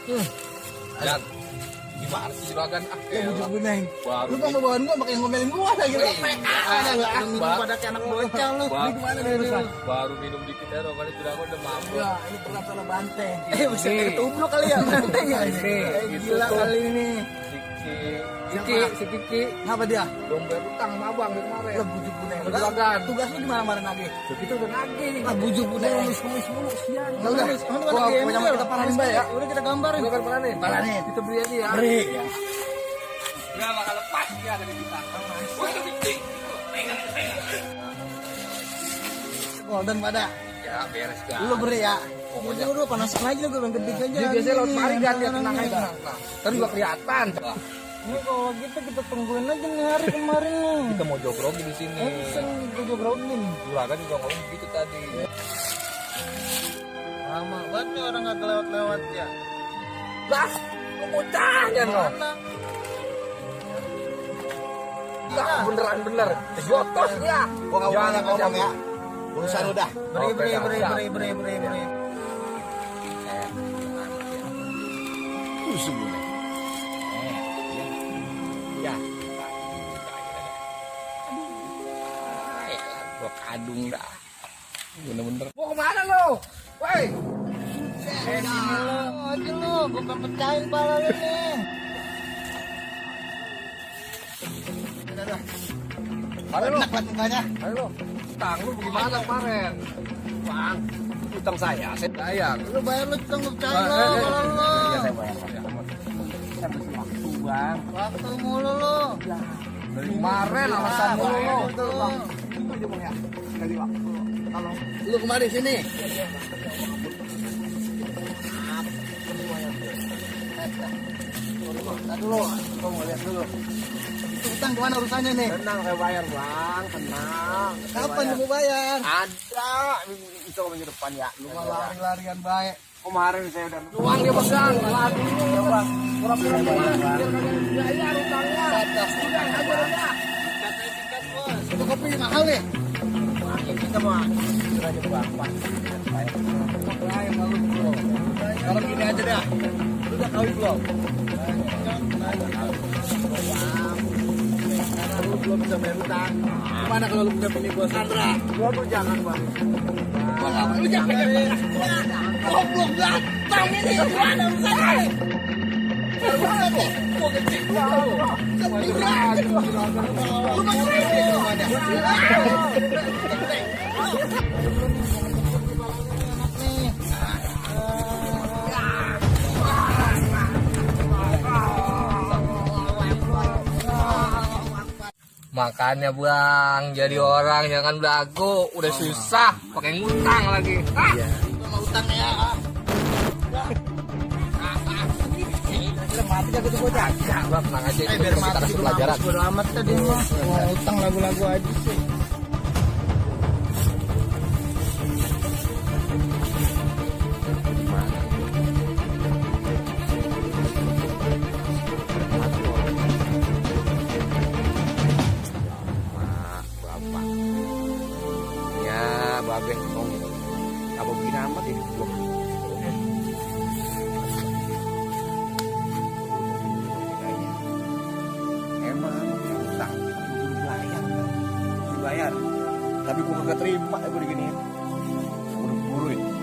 Dan gimana sih juragan? Bujuk Buneng. Baru Lu kan bawaan gua pakai ngomelin gua lagi. Lu pada kayak anak bocah lu. Ini gimana nih urusan? baru minum dikit ya, kan juragan udah mabuk. Ya, ini pernah salah banteng. Bisa ketubluk kali ya banteng ya. Gila kali ini. Si Kiki. Ngapa dia? Dompet utang sama abang kemarin. Lah bujuk Buneng. Juragan. Tugas lu gimana kemarin lagi? Itu udah nagih. Ah bujuk Buneng. Kumis mulu sian. Ya udah, pokoknya kita paranin Mbak ya. Udah kita gambarin. Kita paranin. Paranin. Kita beri aja ya. Beri ya. Enggak bakal lepas dia dari kita. Wah, itu penting. Golden pada. Ya beres kan. Lu beri ya. Pokoknya Udah panasin lagi lu gue yang gede aja. dia biasanya lewat mari kan dia tenang aja. Kan juga kelihatan. Ini kalau gitu kita tungguin aja nih hari kemarin nih. Kita mau jogrogi di sini. Pesen gue grogin. Juragan juga ngomong begitu tadi. Lama banget nih orang gak kelewat-lewat ya. Lah, lu bocahnya lo. Lah, beneran. Jotos dia. Gua gak banyak ngomong ya. Urusan udah. Beri. Sebenarnya. Ya. Gua kadung dah. Bener-bener. Mau kemana lo? Woi. Sini lo, aja lo, gue pecahin pala lu nih. Udah. Mana lo? Enak lah mukanya. Ayo lo. Utang lu bagaimana kemarin? Bang, utang saya bayar. Lu bayar lu tunggu pecahin lo, kalau lo. Iya, saya bayar. Saya masih waktu, Bang. Waktu mulu lo. Dari kemarin alasan mulu lo. Dari waktu. Kalau lu kemari sini. Lihat dulu, gua mau lihat dulu. Itu utang kemana urusannya nih? Tenang, saya bayar, Bang. Tenang. Kapan lu mau bayar? Ada. Itu minggu depan ya. Lu mah lari-larian baik. Kemarin saya udah uang dia pegang. Lagi ya, Bang. Pura-pura bayar utangnya. Batas. Udah aja udah. Itu kopi mahal nih. Kita mah aja Bang. Lain malu bro. Kalau gini aja dah. Lu udah tahu belum? Lu belum bisa bayar utang. Gimana kalau lu udah pilih gua Sandra? Gua tuh jangan, Bang. Gua enggak mau jangan. Goblok datang ini gimana urusannya? Gimana nih? Gua kecil gua. Kepikiran. Lu masih itu ada. Makanya Bang, jadi orang jangan belagu, udah susah pakai ngutang lagi. Iya. Mau utang ya. Mati jago tuh bocah. Ya, Bang, tenang aja. Biar Kita mati kasih dulu pelajaran. bodo amat tadi mah. Mau utang lagu-lagu aja sih. Bapak. Ya, Babeh ngomong. Apa begini amat ini gua. Emang utang dibayar. Tapi gua kagak terima gua diginiin. Buru-buru ya.